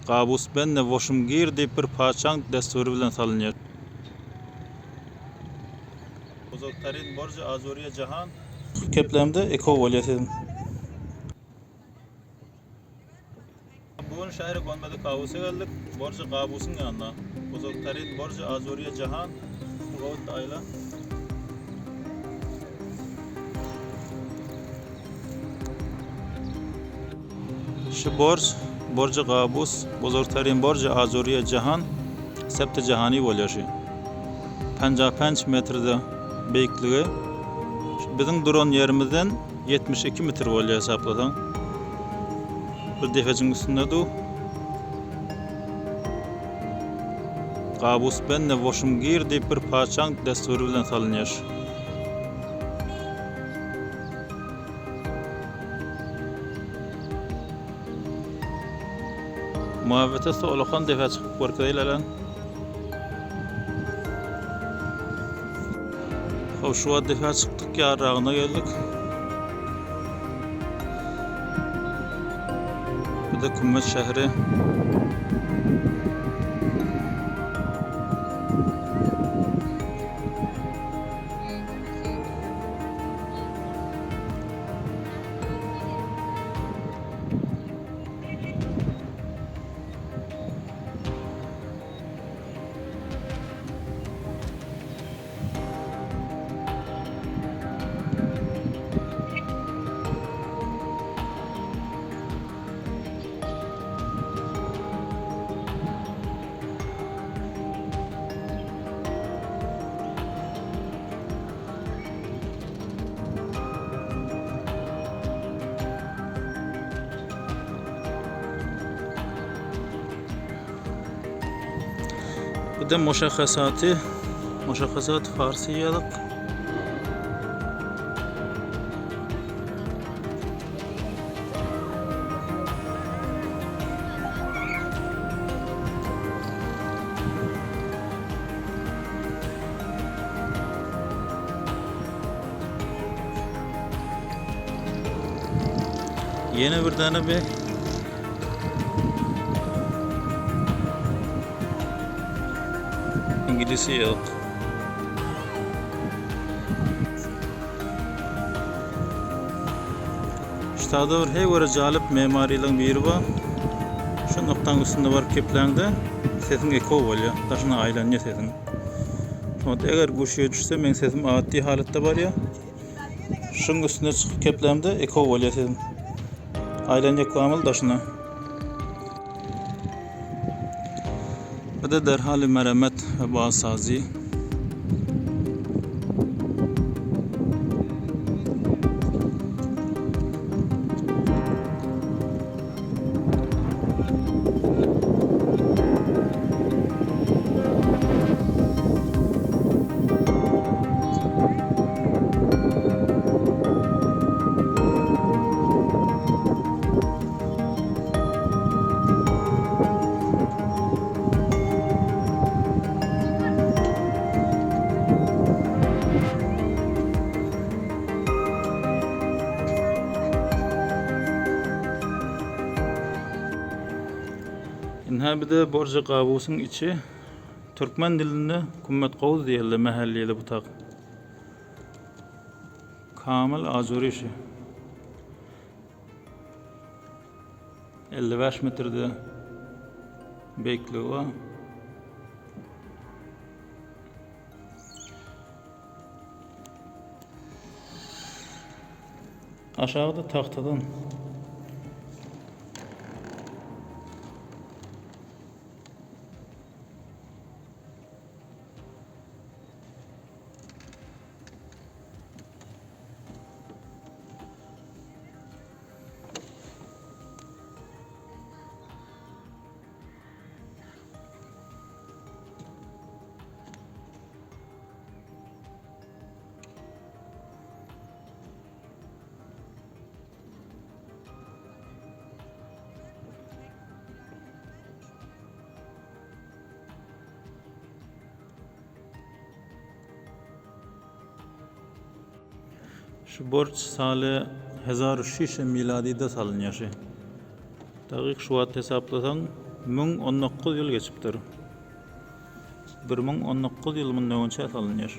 Gabus benne Woşumgir diýip bir patyşaň dessury bilen salynýar. Buzurgtarin borjy Azuriýa jahan. Keplemde eko bolýar siziň. Bu gün şähere Gonbedi Kawusa geldik. Borjy Gabusyň ýanyna. Buzurgtarin borjy Azuriýa jahan. Gowut aýla. Şu borj, Borjy Gabus, buzurgtarin borjy Azuriýa jahan, septi jahani bolýar şu. Penjapenç metrde beýikligi. Şu biziň duran ýerimizden 72 metr bolýar hesaplasaň. Bir depejiň üstünde du. Gabus benne Woşumgir diýip bir patyşaň dessury bilen salynýar şu. Muhabbete solakan depe çykyp görkezeýleren. Hop şu wagt depe çykdyk ýarragyna geldik. Bu da Kümmet şäheri. Bu da muşahhasaty, muşahhasat farsy ýazyk. Ýene bir däne bir İngilizce ýok. Ştada bir hey göre jalyp memarylygyň biri bar. Şu noktaň üstünde baryp kepläňde sesiň eko bolýar. Daşyna aýlanýar sesiň. Şonda eger guşýa düşse meň sesim ady halatda barýar. Şuň üstüne çykyp keplämde eko bolýar sesim. Aýlanýar kamyl daşyna. Bu da derhal meremet ve bazsazi. Ynha bir-de Borja Gabusyň içi. Türkmen dilinde Kümmet Gowuz diýildi mähellili bu tak. Kamil Ajuri işi. 55 metrde beýikligi bar. Aşagy-da tagtadan. Şu borç saly 1006 miladyda salynýar şu. Dagyk şu wagt hesaplasaň. 1019 ýyl geçipdir. 1019 ýyl mundan öňçä salynýar.